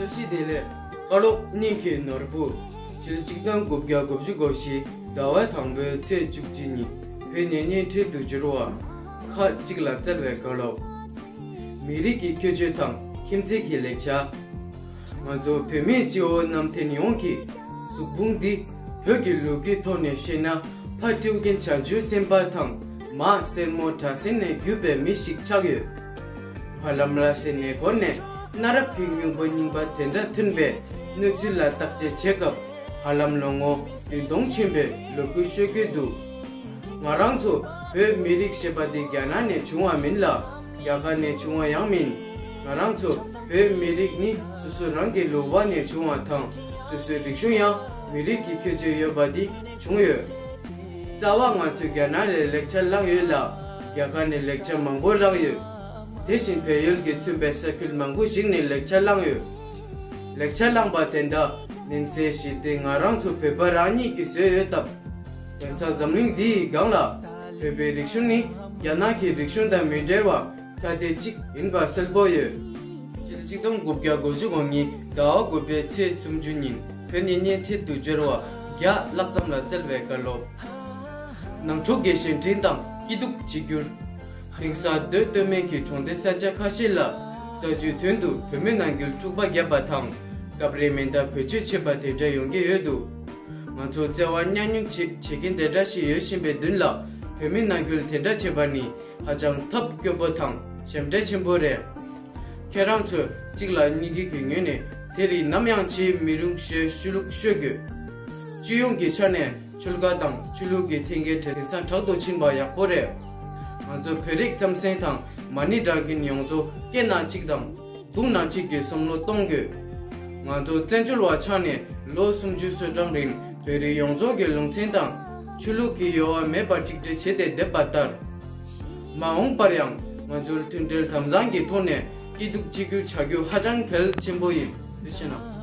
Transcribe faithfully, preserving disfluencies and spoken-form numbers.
བཀྲ་ཤིས་བདེ་ལེགས། བཀའ་སློབ་སྙིང་གི་ནོར་བུ། ཕྱི་ལོ་ཆིག་སྟོང་དགུ་བརྒྱ་དགུ་བཅུ་གོ་བཞི་ཟླ་བ་དང་པོའི་ཚེས་བཅུ་གཅིག་ཉིན་བོད་གཉེན་ཉེ་འཁྲིད་དུ་འབྱོར་བ། ཁག་གཅིག་ལ་སྩལ་བའི་བཀའ་སློབ། མི་རིགས་ཀྱི་ཁྱད་ཆོས་དང་ཁྱིམ་མཚེས་ཀྱི་ལེགས་ཆ། ང་ཚོ་བོད་མི་སྤྱི་བོ་གནམ་བསྟན་ཡོངས་ཀྱི་གཟུགས་ཕུང་འདི་བོད་ཀྱི་ལོ་རྒྱུས་ཐོག་ནས་བཤད་ན་ཕ་སྤྲེའུ་རྒན་བྱང་ཆུབ་སེམས་དཔའ་དང་མ་སེར་མོ་གྲགས་འཛིན་ནས་བརྒྱུད་པའི་མི་ཞིག་ཆགས་ཡོད། ཕ་ལམ་ར་སའི་ནས་འཁོར་ནས་གནའ་རབས་ཀྱི་སྙིང་པོ་རྙིང་པ་དེ་འདྲ་ཐོན་པའི་གནས་ཚུལ་ལ་བརྟག་དཔྱད་བྱེད་སྐབས་ཧ་ལམ་ལོ་ངོ་བདུན་སྟོང་ཕྱིན་པའི་ལོ་རྒྱུས་ཤོད་ཀྱི་འདུག་ང་རང་ཚོ་བོད་མི་རིགས་ཞེས་པ་འདི་རྒྱ་ནག་ནས་བྱུང་བ་མིན་ལ། རྒྱ་གར་ནས་བྱུང་བ་ཡང་མིན། ང་རང་ཚོ་བོད་མི་རིགས་ནི་སོ་སོ་རང་གི་ལུང་པ་ནས་བྱུང་བ་དང་སོ་སོའི་རིག་གཞུང་ཡང་མི་རིགས་ཀྱི་ཁྱད་ཆོས་ཡོད་པ་འདི་བྱུང་ཡོད། རྩ་བ་ང་ཚོས་རྒྱ་ནག་ལས་ལེགས་ཆ་བླངས་ཡོད་ལ། རྒྱ་གར་ནས་ལེགས་ཆ་མང་པོ་བླངས་ཡོད། དེ་བཞིན་བལ་ཡུལ་གྱིས་མཚོན་པའི་ས་ཁུལ་མང་པོ་ཞིག་ནས་ལེགས་ཆ་བླངས་ཡོད། ལེགས་ཆ་བླངས་པ་དེ་འདྲ་ནན་སའི་ཞི་བདེ་ང་རང་ཚོ་བོད་པ་རང་ཉིད་ཀྱིས་བཟོས་ཡོད་སྟབས། དེང་སང་འཛམ་གླིང་འདིའི་སྒང་ལ་བོད་པའི་རིག་གཞུང་ནི་རྒྱ་ནག་གི་རིག་གཞུང་དང་མི་འབྲེལ་བ་ཐ་དད་ཅིག་ཡིན་པ་གསལ་པོ་ཡོད། ཕྱི་ལོ་ཆིག་སྟོང་དགུ་བརྒྱ་དགུ་བཅུ་གོ་གཉིས་ཟླ་བ་དགུ་པའི་ཚེས་སུམ་ཅུ་ཉིན་བོད་གཉེན་ཉེ་འཁྲིད་དུ་འབྱོར་བ་བརྒྱ་ལྷག་ཙམ་ལ་སྩལ་བའི་བཀའ་སློབ། ནང་འཁྲུག་གི་གཞན་འཕྲིན་དང་སྐྱིད་སྡུག་གཅིག་གྱུར། དེང་སང་སྡོད་སྡོད་མེད་ཀྱི་གྲོང་སྡེ་ས་ཆ་ཁ་ཤས་ལ་རྩ་རྒྱུས་དོན་དུ་བོད་མི་ནང་ཁུལ་འཁྲུག་པ་བརྒྱབ་པ་དང་སྐབས་རེ་མེ་མདའ་བེད་སྤྱོད་བྱེད་པ་དེ་འདྲ་ཡོང་གི་ཡོད་འདུག་ང་ཚོ་བརྩེ་བ་མཉམ་མྱོང་བྱེད་བྱེད་མཁན་དེ་འདྲ་ཞིག་ཡོད་བཞིན་པའི་མདུན་ལ་བོད་མི་ནང་ཁུལ་དེ་འདྲ་བྱེད་པ་ནི་ཧ་ཅང་ཐབས་སྐྱོ་པོ་དང་ཞབས་འདྲེན་ཆེན་པོ་རེད། ཁྱེད་རང་ཚོས་གཅིག་ལ་གཉིས་ཀྱི་གི་ངོས་ནས་དེ་རིགས་ནམ་ཡང་བྱེད་མི་རུང་ཞེས་ཤུ་ལུགས་ཤོད་དགོས། སྤྱི་ཡོངས་ཀྱི་ཆ་ནས་ཆོལ་ཁ་དང་ཆོས་ལུགས་ཀྱི་འཐེན་འཁྱེར་དེ་དེང་སང་དྲག་ཏུ་ཕྱིན་པ་ཡག་པོ་རེད། ང་ཚོ་བོད་རིགས་རྩམ་ཟན་དང་མ་ཎི་བགྲང་མཁན་ཡོངས་རྫོགས་སྐེ་ན་གཅིག་དང་གདོང་ན་གཅིག་གི་བསམ་བློ་གཏོང་དགོས། ང་ཚོ་བཙན་བྱོལ་བ་ཆགས་ནས་ལོ་སུམ་ཅུ་སོ་གྲངས་རིང་བོད་རིགས་ཡོངས་རྫོགས་ཀྱི་ལུང་ཚན་དང་ཆོས་ལུགས་ཀྱི་ཡོལ་བ་མེད་པར་གཅིག་སྒྲིལ་བྱས་ཏེ་བསྡད་པ་ལྟར། མ་འོངས་པར་ཡང་ང་ཚོར་མཐུན་སྒྲིལ་དམ་གཙང་གི་ཐོག་ནས་སྐྱིད་སྡུག་གཅིག་གྱུར་བྱ་རྒྱུ་ཧ་ཅང་གལ་ཆེན་པོ་ཡིན། ཐུགས་རྗེ་གནང་།